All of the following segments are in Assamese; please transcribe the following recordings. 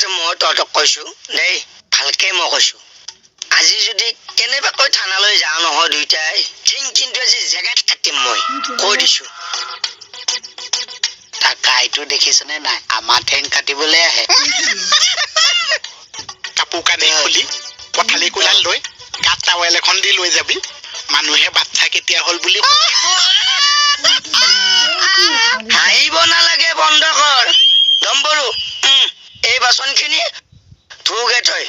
মুঠতে মই তহঁতক কৈছো দেই, ভালকে মই কৈছো, আজি যদি কেনেবাকৈ থানালৈ যাওঁ নহয় দুইটাই, ঠিং কিন্তু আজি জেগাত কাটিম, মই কৈ দিছো। তাৰ কাইটো দেখিছনে নাই? আমাৰ ঠেং কাটিবলৈ আহে। কাপোৰ কানি খুলি পথালি কোলাত লৈ গাত টাৱেল এখন দি লৈ যাবি, মানুহে বাচ্ছা কেতিয়া হ'ল বুলি সুধিব। হাঁহিব নালাগে, বন্ধ কৰ। ডম্বৰু, এই বাচনখিনি ধুগে থৈ।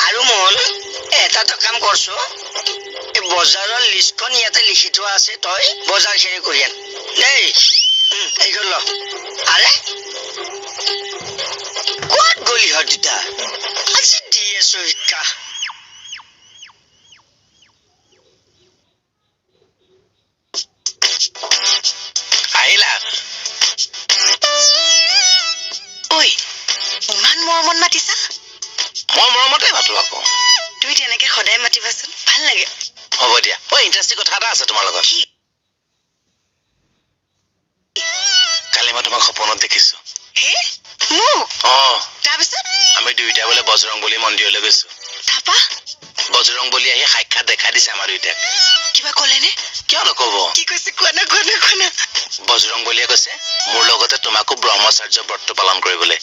আৰু মোহন, এটা কাম কৰছো, এই বজাৰৰ লিষ্টখন ইয়াতে লিখি থোৱা আছে, তই বজাৰখিনি কৰি আন দেই। এইখন ল। আৰে, ক'ত গ'লি ইহঁত দুটা? আজি দি আছো শিক্ষা। আহিলা? ঐ, ইমান মৰমত মাতিছা? মই মৰমতে মাতো আকৌ। তুমি তেনেকে সদায় মাতিবাচোন, ভাল লাগে। হ'ব দিয়া। ঐ, ইণ্টাৰেষ্টিং কথা এটা আছে তোমাৰ লগত। কি? কালি মই তোমাক সপোনত দেখিছো। হে, মোক? অ। তাৰপিছত? আমি দুয়োটাই বোলে বজৰং বলী মন্দিৰলৈ গৈছো। তাৰপা? বজৰং বলী আহি সাক্ষাৎ দেখা দিছে আমাৰ দুয়োটাক। কিবা ক'লেনে? কিয় নক'ব? কি কৈছে? কোৱা না, কোৱা না, কোৱা না। বজৰং বলীয়ে কৈছে মোৰ লগতে তোমাকো ব্ৰহ্মচাৰ্য ব্ৰত পালন কৰিবলৈ।